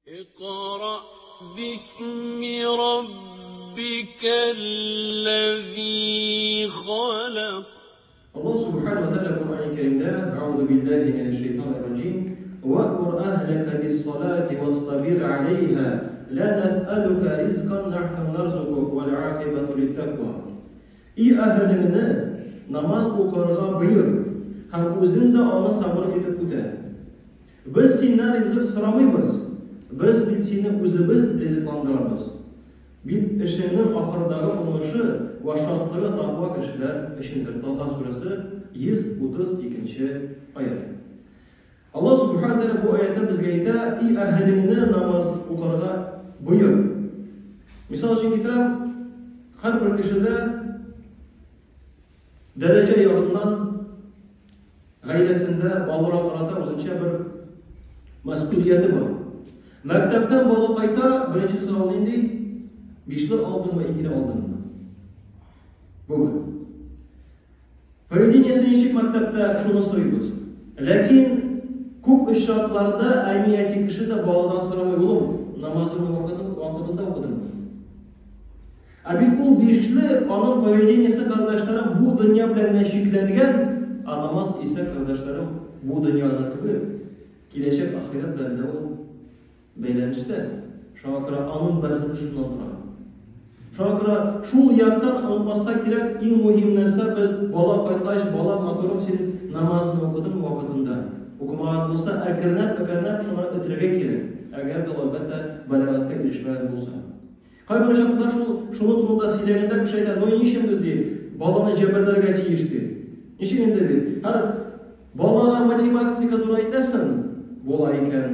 اقرأ باسم ربك الذي خلق. Allah Subhanahu wa Teala Kur'an-ı Kerim'de Euzu billahi mineşşeytanirracim ve'mur ehleke bis-salati vestabir aleyha la nes'eluke rizqan nahnu narzuquk vel akibetu lit-takva. И әһелеңне намаз укырга боер һәм үзең дә аны сабыр итеп үтә. Без синнән ризык сорамыйбыз, без бит сине үзебез ризыкландырабыз. Бит эшеңнең ахырдагы уңышы вә шатлыгы таква кешеләр өчендер. Таһа сүрәсе 132 нче аять. Аллаһ Субхана Тәгалә бу аятта безгә әйтә, и әһелеңне намаз укырга боер. Мисал өчен китерәм, һәрбер кешедә дәрәҗә ягыннан гаиләсендә балаларга карата үзенчә бер мәсьүлияте бар. Мәктәптән бала кайта, беренче сорау нинди? Бишле алдыңмы, икеле алдыңмы? Бу бер. Поведениесе ничек мәктәптә, шуны сорыйбыз. Ләкин күп очракларда әни-әти кеше дә баладан сорамый, улым, намазыңны вакытында укыдыңмы? Ә бит ул бишле, аның поведениесе, кардәшләрем, бу дөнья белән генә чикләнгән, ә намаз исә, кардәшләрем, бу дөнья гына түгел, киләчәк ахирәт белән дә ул бәйләнештә. Шуңа күрә аның бәхете шуннан тора. Шуңа күрә шул яктан онытмаска кирәк, иң мөһим нәрсә без бала кайткач, балам, матурым, син намазны укыдыңмы вакытында? Укымаган булса, әкренләп-әкренләп шуңа этәрергә кирәк. Әгәр дә ул, әлбәттә, баләгатькә ирешмәгән булса. Кайбер очракларда шул шуны турында сөйләгәндә кеше әйтә, ну ни өчен без ди, баланы җәберләргә тиеш ди. Ничек инде бит? Һәр балага математика турында әйтәсең, була икән.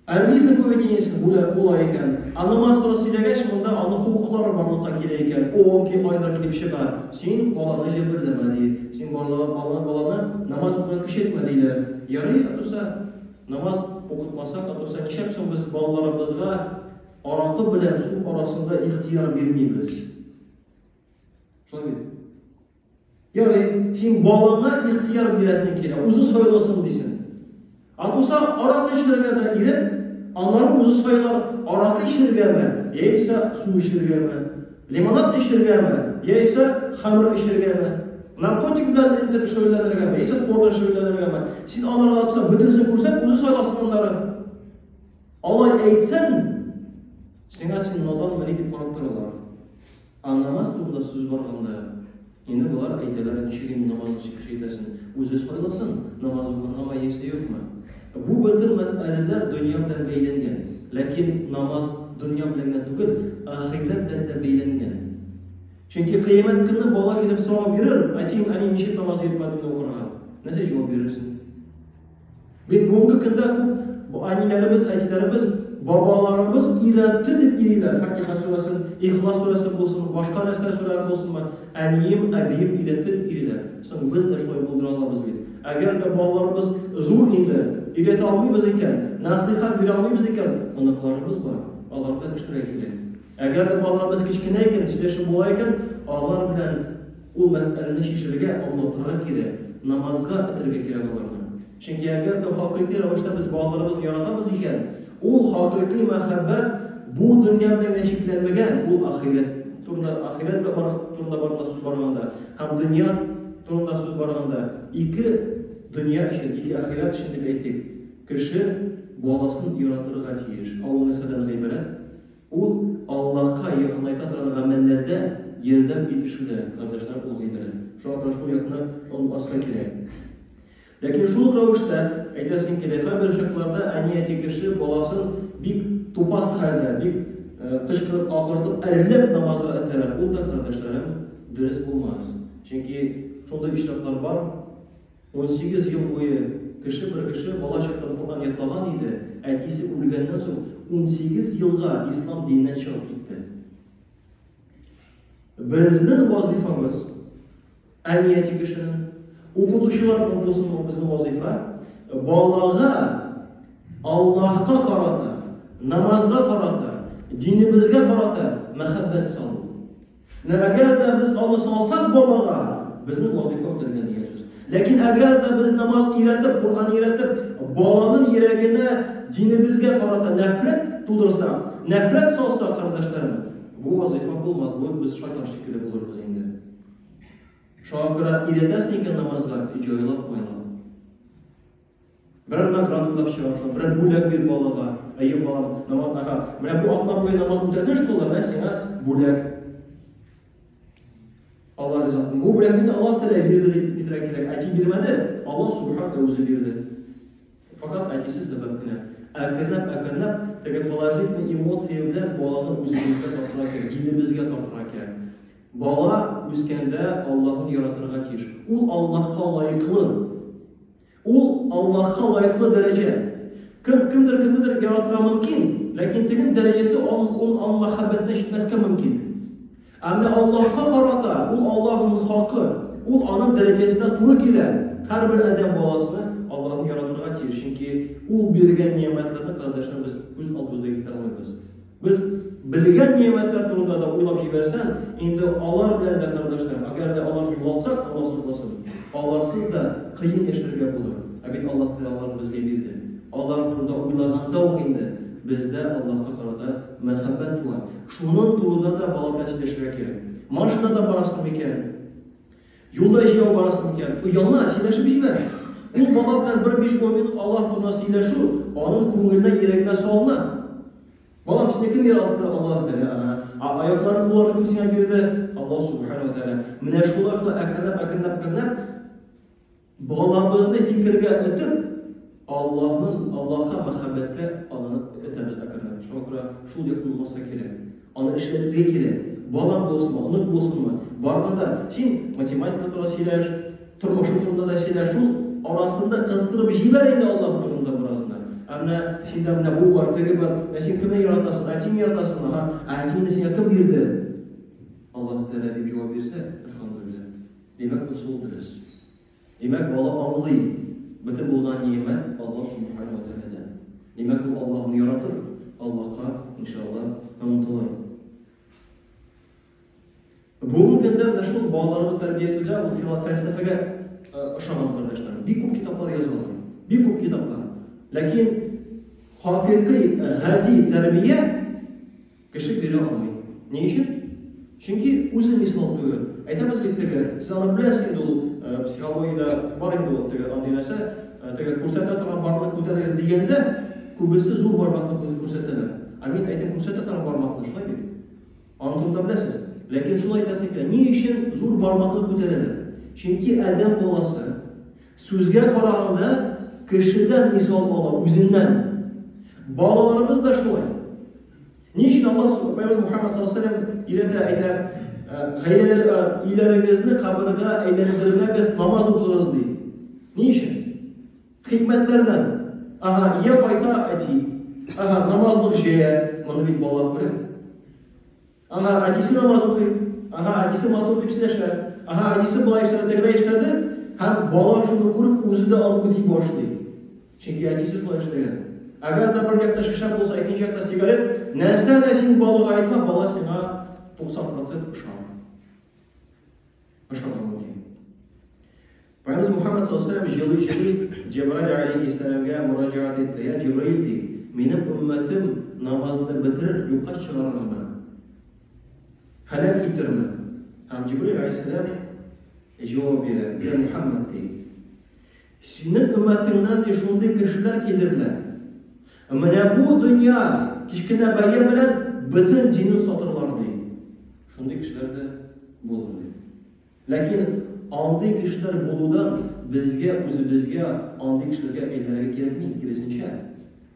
Армейский поведениесен була, була икән. Ә намаз турында сөйләгәч, монда аның хокуклары барлыкка килә икән. ООН ки кайнар килеп чыга. Син баланы җәберләмә ди. Син баланы, баланы, баланы намаз укырга көчәйтмә диләр. Ярый, атуса, намаз укытмасак, атуса, нишләп соң без балаларыбызга Аракы белән су арасында ихтыяр бирмибез. Шулай бит? Ярый, син балаңа ихтыяр бирәсең килә, үзе сайласын дисең. Атуса аракы эчәргә дә ирек, аннары үзе сайлар, аракы эчәргәме, яисә су эчәргәме, лимонад эчәргәме, яисә хәмер эчәргәме, наркотик белән шөгыльләнергәме, яисә спорт белән шөгыльләнергәме. Син аларга атуса бөтенесен күрсәт, үзе сайласын аннары. Алай әйтсәң, сиңа син наданмыни дип карап торалар. Ә намаз турында сүз барганда, инде болар әйтәләр, ничек инде намаз ничек кеше әйтәсен, үзе сайласын, намаз укыргамы яисә юкмы. Бу бөтен мәсьәләләр дөнья белән бәйләнгән. Ләкин намаз дөнья белән генә түгел, ахирәт белән дә бәйләнгән. Чөнки кыямәт көнне бала килеп сорау бирер, әтием, әнием, ничек намаз йөртмәдеңме укырга? Нәрсә җавап бирерсең? Бит бүгенге көндә күп әниләребез, әтиләребез, бабаларыбыз өйрәтте дип йөриләр. Фатиха сүрәсен, Ихлас сүрәсе булсын, башка нәрсә сүрәләр булсынмы, әнием, әбием өйрәтте дип йөриләр. Соң без дә шулай булдыра алабыз бит. Әгәр дә балаларыбыз зур инде, өйрәтә алмыйбыз икән, нәсыйхәт бирә алмыйбыз икән, оныкларыбыз бар, алар белән эшләргә кирәк. Әгәр дә балаларыбыз кечкенә икән, сөйләшеп була икән, алар белән Ул мәсьәләне чишергә, аңлатырга кирәк, намазга этәрергә кирәк аларны. Чөнки әгәр дә хакыйкый рәвештә без балаларыбызны яратабыз икән, ул хакыйкый мәхәббәт бу дөнья белән генә чикләнмәгән, ул ахирәт турында, ахирәт белән бар, турында барганда сүз барганда һәм дөнья турында сүз барганда, ике дөнья өчен, ике ахирәт өчен дип әйтик, кеше баласын яратырга тиеш. Ә ул нәрсәдән гыйбарәт? Ул Аллаһка якынайта торган гамәлләрдә ярдәм итешүдә, кардәшләр, ул гыйбарәт. Шуңа күрә шул якны онытмаска кирәк. Ләкин шул ук рәвештә, әйтәсең килә, кайбер чакларда әни-әти кеше баласын бик тупас хәлдә, бик кычкырып, акыртып, әрләп намазга этәрә. Ул да, кардәшләрем, дөрес булмас. Чөнки шундый очраклар бар, 18 ел буе кеше бер кеше бала чактан Коръән ятлаган иде, әтисе үлгәннән соң 18 елга ислам диненнән чыгып китте. Безнең вазифабыз, әни әти кешенең, укытучыларның булсын ул безнең вазифа, балага Аллаһка карата, намазга карата, динебезгә карата мәхәббәт салу. Менә әгәр дә без аны салсак балага, безнең вазыйфа үтәлгән дигән сүз. Ләкин әгәр дә без намаз өйрәтеп, Коръән өйрәтеп, баланың йөрәгенә динебезгә карата нәфрәт тудырсак, нәфрәт салсак, кардәшләрем, бу вазыйфа булмас, бу без шайтан шикелле булырбыз инде. Шуңа күрә өйрәтәсең икән намазга, җайлап майлап. Берәр награда уйлап чыгар, шул берәр бүләк бир балага. Әйе, балам, намаз, аха, менә бу атна буе намаз үтәдең школда, менә сиңа бүләк. Алла риза. Бу бүләкне Аллаһ Тәгалә бирде дип әйтергә кирәк. Әти бирмәде, Аллаһ субхана үзе бирде. Факат әтисе сәбәп кенә. Әкренләп, әкренләп теге положительный эмоция белән баланы үзебезгә тартырга кирәк, динебезгә тартырга кирәк. Бала үскәндә Аллаһын яратырга тиеш. Ул Аллаһка лаеклы. Ул Аллаһка лаеклы дәрәҗә. Кем кемдер кемнедер яратырга мөмкин, ләкин тегенең дәрәҗәсе ул ул аның мәхәббәтенә җитмәскә мөмкин. Ә менә Аллаһка карата ул Аллаһның хакы, ул аның дәрәҗәсенә туры килә. Һәрбер адәм баласы Аллаһны яратырга тиеш, чөнки ул биргән нигъмәтләрне, кардәшләр, без күз алдыбызга китерә алмыйбыз. Без белгән нигъмәтләр турында да уйлап җибәрсәң, инде алар белән дә, кардәшләр, әгәр дә аларны югалтсак, Алла сакласын, аларсыз да кыен яшәргә булыр. Ә бит Аллаһ Тәгалә аларны безгә бирде. Алар турында уйлаганда ук инде бездә Аллаһка карата мәхәббәт туа. Шуның турында да бала белән сөйләшергә кирәк. Машинада барасың микән? Юлда җәяү барасың микән? Оялма, сөйләшеп җибәр. Ул бала белән бер 5-10 минут Аллаһ турында сөйләшү аның күңеленә, йөрәгенә салына. Балам, сине кем яратты? Аллаһ Тәгалә. Ага. Ә аякларын, кулларын кем сиңа бирде? Аллаһ Субхану ва Тәгалә. Менә шулар шулай әкренләп, әкренләп, әкренләп балабызны фикергә этеп, Аллаһның, Аллаһка мәхәббәткә аны этәбез әкренләп. Шуңа күрә шул як булмаса кирәк. Аны эшләтергә кирәк. Балаң булсынмы, онык булсынмы, барганда син математика турында сөйләш, тормышы турында да сөйләш, шул арасында кыстырып җибәр инде Аллаһ турында беразны. Ә менә синдә менә бу бар, теге бар, ә син кемне яратасың, әтиңне яратасың, аһа, ә әтиңне сиңа кем бирде? Аллаһ Тәгалә дип җавап бирсә, әлхәмдүлилләһ. Димәк, ысул дөрес. Димәк, бала аңлый, бөтен булган ни'мәт Аллаһ Субхану ва Тәгаләдән. Димәк, ул Аллаһны яратыр, Аллаһка, иншалла, омтылыр. Бүгенге көндә менә шул балаларыбыз тәрбия итүдә ул фәлсәфәгә ошаган кардәшләр. Бик күп китаплар язалар. Бик күп китаплар. Ләкин хакыйкый гади тәрбия кеше бирә алмый. Ни өчен? Чөнки үзе мисал түгел. Әйтәбез бит теге, сез аны беләсез инде ул психологиядә бар инде ул теге андый нәрсә, теге күрсәтә торган бармакны күтәрегез дигәндә, күбесе зур бармакны күрсәтәләр. Ә мин әйтәм, күрсәтә торган бармакны, шулай бит? Аны турында беләсез. Ләкин шулай әйтәсе килә, ни өчен зур бармакны күтәрәләр? Чөнки адәм баласы сүзгә караганда кешедән мисал ала, үзеннән. Балаларыбыз да шулай. Ни өчен Аллаһ Пәйгамбер Мухаммад саллаллаһу алейһи ва сәлләм өйрәтә, әйтә, гаиләләр, өйләрегезне кабергә әйләндермәгез, намаз укыгыз ди. Ни өчен? Хикмәтләрдән. Ага, я кайта әти. Ага, намазлык җәя, моны бит бала күрә. Ага, әтисе намаз укый. Ага, әтисе матур дип сөйләшә. Ага, әтисе болай эшләде, тегеләй эшләде. Һәм бала шуны күреп, үзе дә аны үти башлый. Чөнки әтисе шулай эшләгән. Әгәр дә бер якта шешә булса, икенче якта сигарет, нәрсә дә син балага әйтмә, бала сиңа 90% ышаныр. Ышанырга мөмкин. Пәйгамбер Мухаммад саллаллаху алейһи җылый-җылый Җәбраил алейһиссәламгә мөрәҗәгать итте. Я Җәбраил ди, минем өммәтем намазны бетерер, юкка чыгарырмы? Һәлак итерме? Һәм Җәбраил алейһиссәлам җавап бирә. Я Мухаммад ди, синең өммәтеңнән ди шундый кешеләр килерләр. Менә бу дөнья кечкенә бәя белән бөтен динен сатырлар ди. Шундый кешеләр дә булыр ди. Ләкин андый кешеләр булудан безгә үзебезгә андый кешеләргә әйләнергә кирәкми, киресенчә.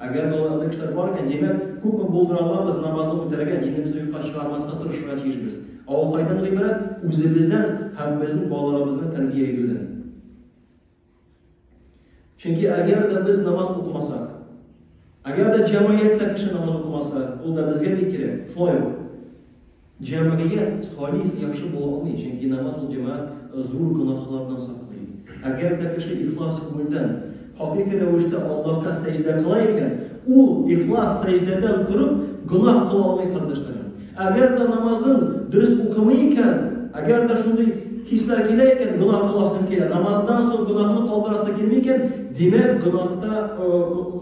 Әгәр дә андый кешеләр бар икән, димәк, күпме булдыра алабыз намазны үтәргә, динебезне юкка чыгармаска тырышырга тиешбез. Ә ул кайдан гыйбарәт? Үзебездән һәм безнең балаларыбызны тәрбия итүдән. Чөнки әгәр дә без намаз укымасак, әгәр дә җәмгыятьтә кеше намаз укымаса, ул да безгә бик кирәк. Шулай ук җәмгыять салих яхшы була алмый, чөнки намаз ул җәмәгать зур гөнаһлардан саклый. Әгәр дә кеше ихлас күңелдән, хакыйкый рәвештә Аллаһка сәҗдә кыла икән, ул ихлас сәҗдәдән торып гөнаһ кыла алмый, кардәшләрем. Әгәр дә намазын дөрес укымый икән, әгәр дә шундый хисләр килә икән, гөнаһ кыласың килә. Намаздан соң гөнаһны калдырасы килми икән, димәк, гөнаһта,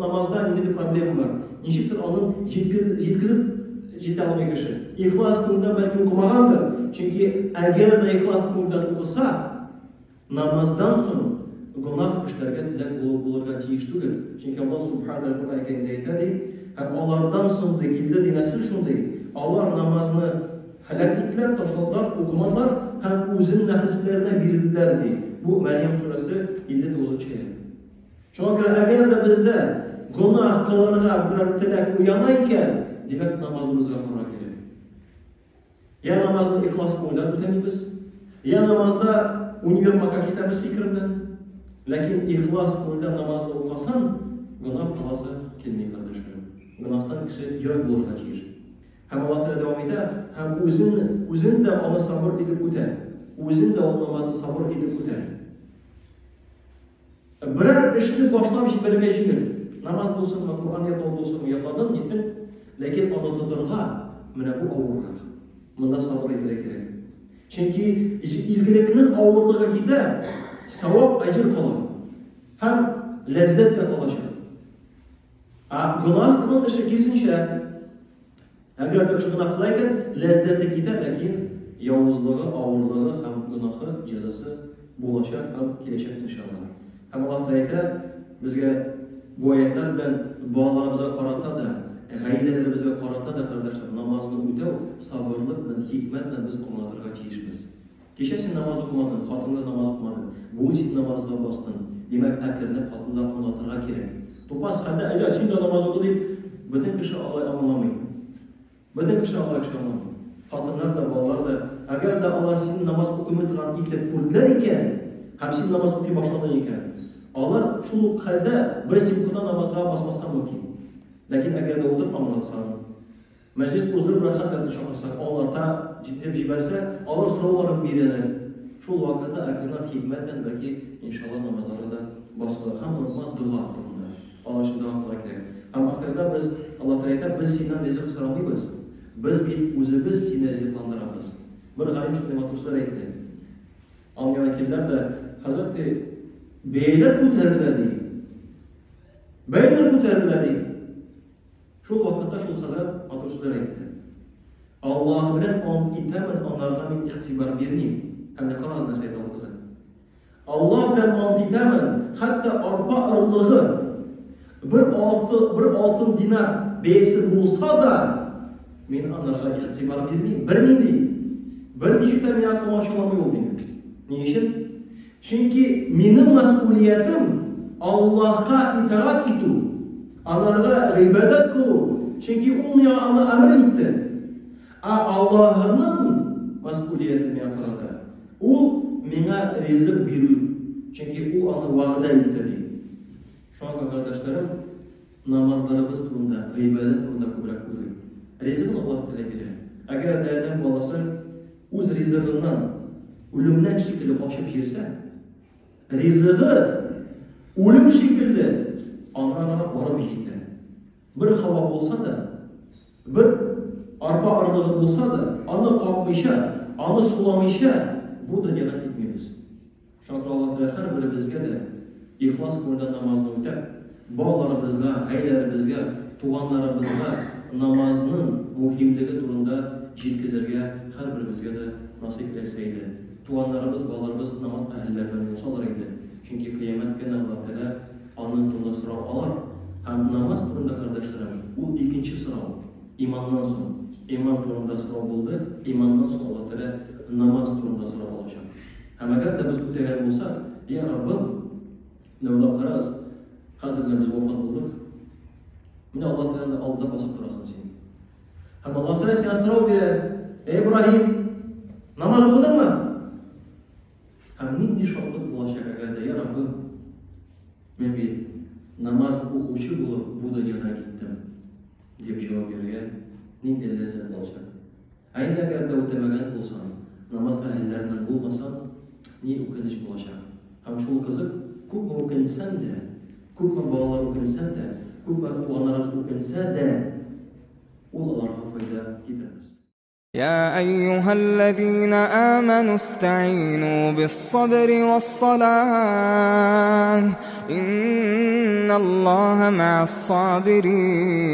намазда ниндидер проблема бар. Ничектер аның җиткезеп җитә алмый кеше. Ихлас күңелдән бәлки укымагандыр. Чөнки әгәр дә ихлас күңелдән укыса, намаздан соң гөнаһ эшләргә теләк булырга тиеш түгел. Чөнки Аллаһ Субханаһу ва Тәгалә Коръән әйтә ди, һәм алардан соң ди килде ди нәсел шундый, алар намазны һәлак иттеләр, ташладылар, укымадылар һәм үзен нәфесләренә бирделәр ди. Бу Мәрьям сүрәсе 59 нчы аять. Шуңа күрә әгәр дә бездә гөнаһ кылырга берәр теләк уяна икән, димәк намазыбызга карарга кирәк. Я намазны ихлас күңелдән үтәмибез, я намазда универмагка китәбез фикер белән. Ләкин ихлас күңелдән намазны укысаң, гөнаһ кыласы килми, кардәшләрем. Гөнаһтан кеше ерак булырга тиеш. Һәм Аллаһ Тәгалә дәвам итә, һәм үзен, үзен дә аны сабыр итеп үтә. Үзен дә ул намазны сабыр итеп үтә. Берәр эшне башлап җибәрергә җиңел. Намаз булсынмы, Коръән ятлау булсынмы, ятладың, ниттең. Ләкин аны тотырга, менә бу авыррак. Монда сабыр итәргә кирәк. Чөнки изгелекнең авырлыгы китә, савап, әҗер кала. Һәм ләззәт тә калачак. Ә гөнаһның эше киресенчә. Әгәр дә кеше гөнаһ кыла икән, ләззәте китә, ләкин явызлыгы, авырлыгы һәм гөнаһы җәзасы булачак һәм киләчәк иншалла. Һәм Аллаһ Тәгалә әйтә, безгә бу аятлар белән балаларыбызга карата да, гаиләләребезгә карата да, кардәшләр, намазны үтәү сабырлык белән, хикмәт белән без аңлатырга тиешбез. Кичә син намаз укымадың, хатының да намаз укымады. Бүген син намазга бастың. Димәк, әкренләп хатынга аңлатырга кирәк. Тупас хәлдә, әйдә, син дә намаз укы дип, бөтен кеше алай аңламый. Бөтен кеше алай кеше аңламый. Хатыннар да, балалар да, әгәр дә алар син намаз укымый торган итеп күрделәр икән, һәм син намаз укый башладың икән, алар шул ук хәлдә бер секундта намазга басмаска мөмкин. Ләкин әгәр дә утырып аңлатсаң, Мәҗлес уздырып бер хәзрәтне чакырсак, аңлата, җиткереп җибәрсә, алар сорауларын бирәләр. Шул вакытта әкренләп хикмәт белән бәлки, иншалла, намазларга да басылыр. Һәм онытма дога турында. Алар өчен дога кылырга кирәк. Һәм ахырда без, Аллаһ Тәгалә әйтә, без синнән ризык сорамыйбыз, без бит үзебез сине ризыкландырабыз. Бер галим шундый матур сүзләр әйтте. Аның янына килделәр дә, хәзрәт, ди, бәяләр күтәрелә, ди. Бәяләр күтәрелә, ди. Шул вакытта шул хәзрәт матур сүзләр әйтте. Аллаһ белән ант итәмен, анарга мин игътибар бирмим. Һәм дә карагыз нәрсә әйтә ул кызы. Аллаһ белән ант итәмен, хәтта арпа орлыгы бер алты, бер алтын динар бәясе булса да, мин анарга игътибар бирмим. Бернинди. Берничек тә миңа комачауламый ул мине. Ни өчен? Чөнки минем мәсьүлиятем Аллаһка итагать итү, анарга гыйбадәт кылу, чөнки ул миңа аны әмер итте. Ә Аллаһының мәсьүлияте миңа карата, ул миңа ризык бирү, чөнки ул аны вәгъдә итте, ди. Шуңа күрә, кардәшләрем, намазларыбыз турында, гыйбадәт турында күбрәк уйлыйк. Ризыгын Аллаһ Тәгалә бирә. Әгәр дә адәм баласы үз ризыгыннан үлемнән шикелле качып йөрсә, ризыгы үлем шикелле аңа барып җитә. Бер һава булса да, бер арпа орлыгы булса да, аны капмыйча, аны суламыйча бу дөньядан китмибез. Шуңа күрә Аллаһ Тәгалә һәрберебезгә дә ихлас күңелдән намазны үтәп, балаларыбызга, гаиләләребезгә, туганнарыбызга намазның мөһимлеге турында җиткезергә һәрберебезгә дә насыйп итсә иде. Туганнарыбыз, балаларыбыз намаз әһелләреннән булсалар иде. Чөнки Кыямәт көнне Аллаһ Тәгалә аның турында сорау алыр. Һәм намаз турында, кардәшләрем, ул икенче сорау, иманнан соң. Иман турында сорау булды, иманнан соң Аллаһ Тәгалә намаз турында сорау алачак. Һәм әгәр дә без үтәгән булсак, йә Раббым, менә уйлап карагыз, хәзер менә без вафат булдык. Менә Аллаһ Тәгаләнең алдында басып торасың син. Һәм Аллаһ Тәгалә сиңа сорау бирә: "Әй Ибраһим, намаз укыдыңмы?" Һәм нинди шатлык булачак, әгәр дә, йә Раббым, мин бит намаз укучы булып бу дөньядан киттем, дип җавап бирергә нинди ләззәт булачак. Ә инде әгәр дә үтәмәгән булсаң, намаз әһелләреннән булмасаң, ни үкенеч булачак. Һәм шул кызык, күпме үкенсәң дә, күпме балалар үкенсә дә, күпме туганнарыбыз үкенсә дә, ул аларга файда китермәс. يا أيها الذين آمنوا استعينوا بالصبر والصلاة إن الله مع الصابرين.